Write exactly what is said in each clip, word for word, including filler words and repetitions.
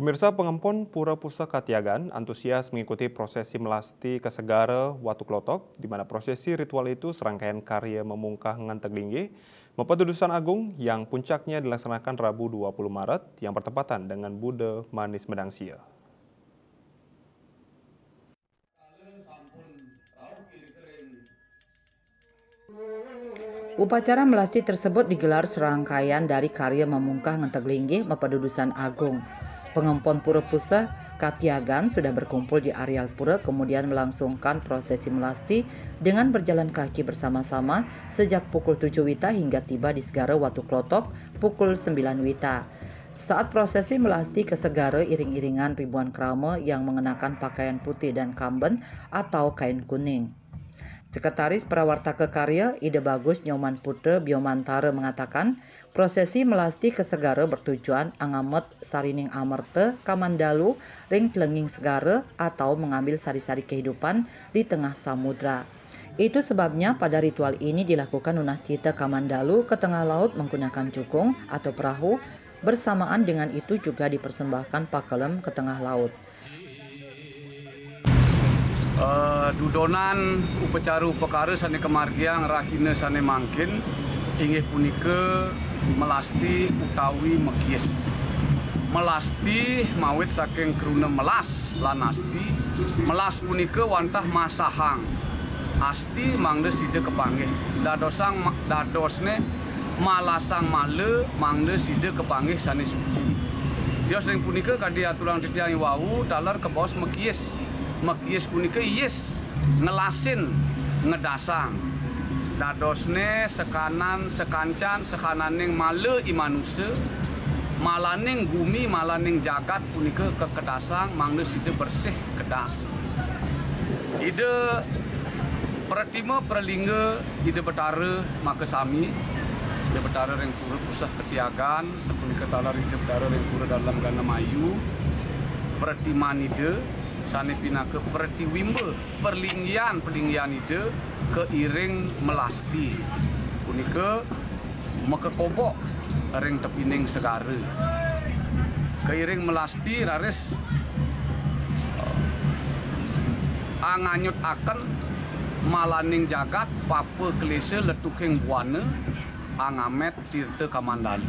Pemirsa, pengempon Pura Puseh Katiagan antusias mengikuti prosesi melasti ke Segara Watu Klotok, di mana prosesi ritual itu serangkaian karya memungkah ngenteg linggih, mapadudusan agung yang puncaknya dilaksanakan Rabu dua puluh Maret yang bertepatan dengan Buda Manis Medangsia. Upacara melasti tersebut digelar serangkaian dari karya memungkah ngenteg linggih mapadudusan agung. Pengempon Pura Puseh Katiagan sudah berkumpul di areal pura, kemudian melangsungkan prosesi melasti dengan berjalan kaki bersama-sama sejak pukul tujuh wita hingga tiba di Segara Watu Klotok pukul sembilan wita. Saat prosesi melasti ke Segara, iring-iringan ribuan krama yang mengenakan pakaian putih dan kamben atau kain kuning. Sekretaris Prawartaka Karya, Ida Bagus Nyoman Putra Biomantara mengatakan, prosesi melasti ke Segara bertujuan angamet sarining amerta kamandalu ring telenging segara atau mengambil sari-sari kehidupan di tengah samudra. Itu sebabnya pada ritual ini dilakukan nunas cita kamandalu ke tengah laut menggunakan jukung atau perahu, bersamaan dengan itu juga dipersembahkan pakelem ke tengah laut. Eh, dudonan upacara upakara sane kamargiang rahina sane mangkin inggih punika melasti utawi mekis. Melasti mawit saking kruna melas lan asti. Melas punika wantah masahang asti mangda sida kapanggih. Dadosang ma-, dadosne malasang mala mangda sida kapanggih sane suci. Tios ring punika kadi aturang titiang iwau taler kabaos mekiis. Mekiis punika iis, ngelasin, ngedasang. Dadosne sekanan, sekancan, sekananing mala i manusa, malaning gumi, malaning jagat punika kekedasang mangda sida bersih kedas. Ida Pratima Pralingga Ida Betara makasami, Ida Betara ring Pura Puseh Ketiagan, sapunika taler Ida Betara ring Pura Dalem Ganamayu, pratimanida sane pinaka pratiwimba perlinggian-perlinggian Ida kairing melasti. Punika makakobok ring tepining segara. Kairing melasti raris, eh, anganyutaken malaning jagat papa klesa letuking buana angamet tirta kamandalu.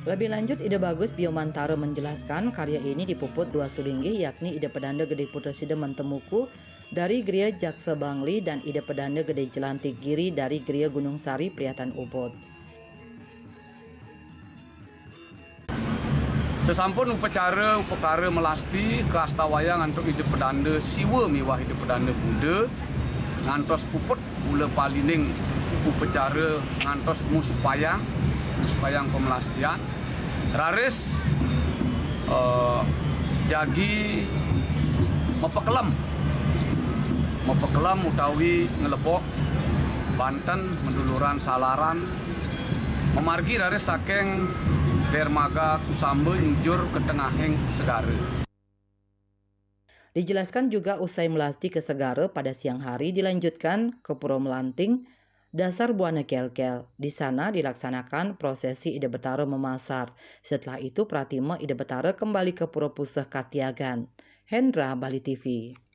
Lebih lanjut, Ida Bagus Biomantara menjelaskan karya ini dipuput dua sulinggih, yakni Ida Pedanda Gede Putra Sida Mentemuku dari Gria Jaksa Bangli dan Ida Pedanda Gede Jelantik Giri dari Gria Gunung Sari Priatan Ubud. Sesampun upacara upakara melasti kastawayang antuk Ida Pedanda Siwa miwah Ida Pedanda Buddha ngantos puput mula palining upacara ngantos muspayang, muspayang pemelastian. Raris, eh, jagi mapakelem, mapakelem utawi ngelebok banten maduluran salaran mamargi raris saking dermaga Kusamba nyujur ke tengahing segara. Dijelaskan juga, usai melasti ke segara pada siang hari, dilanjutkan ke Pura Melanting, dasar Buana Kelkel. Di sana dilaksanakan prosesi Ida Betara memasar. Setelah itu, pratima Ida Betara kembali ke Pura Puseh Katiagan. Hendra, Bali T V.